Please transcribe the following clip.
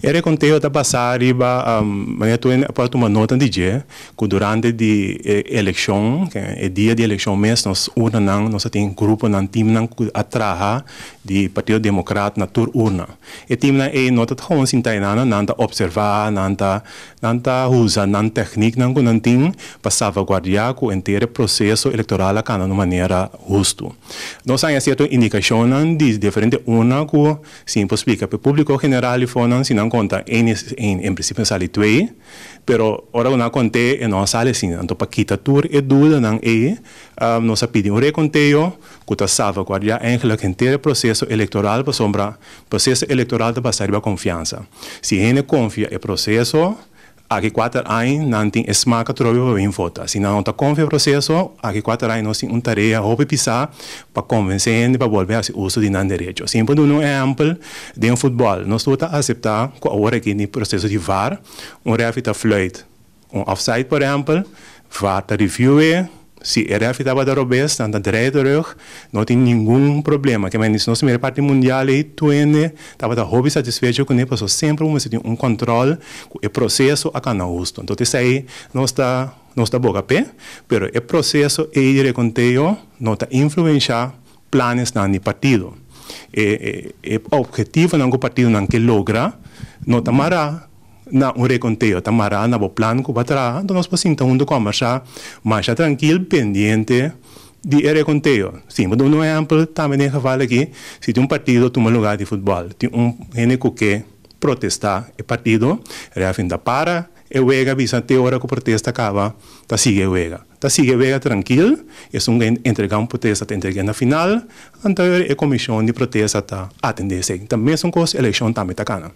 E rekonteo ta basá riba, manera tur hende a por tuma nota di dje, ku durante di e elekshon, e dia di elekshon mes, nos urnanan, nos a tin gruponan, timnan ku a traha di Partido Demokrat na tur urna. E timnan ei no ta gewoon sinta einan, nan ta opservá, nan ta usa nan tekniknan ku nan tin pa salvaguardiá ku henter e proseso elektoral a kana na manera hustu. Nos a haña sierto indikashonnan di diferente urna ku si por splika pa públiko general i si nan konta één is één, en prinsipio sali twee, pero ora nan kont'é e no sali asina. Anto pa kita tur e dudanan ei, nos a pidi un rekonteo ku ta salvaguardiá eigenlijk henter proseso elektoral, pasobra proseso elektoral ta basá riba konfiansa. Si hende konfia e proseso, aki 4 aña nan tin smak atrobe pa bin vota. Si nan no ta konfia e proseso, aki 4 aña nos tin un tarea hopi pisá pa konvensé hende pa bolbe hasi uso di nan derecho. Simpel un ehèmpel, den futbòl, nos ta aseptá ku awor aki den proseso di VAR, un referee ta fluit un offside, por ehèmpel, VAR ta review, si e referee tabata robes, nan ta draai terug, no tin ningun problema. Ke men, nos mira parti mundial ei, tur hende tabata hopi satisfecho kuné, pasobra semper nos tin un kontròl, e proseso a kana hustu. Anto, esei nos ta boga p'e, pero e proseso ei di rekonteo no ta influensiá plannan di partido. E ophetivonan ku partidonan ke logra, no ta mará na un rekonteo, ta mará na bo plan ku bo a traha, anto nos por sinta huntu kombersá, mas trankil, pendiente di e rekonteo. Si, ma un ehèmpel tambe den geval aki, si tin un partido tuma lugá di futbòl, tin un hende ku ke protestá e partido, referee ta para e wega, bisa te ora ku protesta kaba, ta sigui e wega. Ta sigui e wega trankil, esun entregá un protesta ta entregá na final, anto e komishon di protesta ta atendé esei. Tambe mesun kos elekshon tambe ta kana.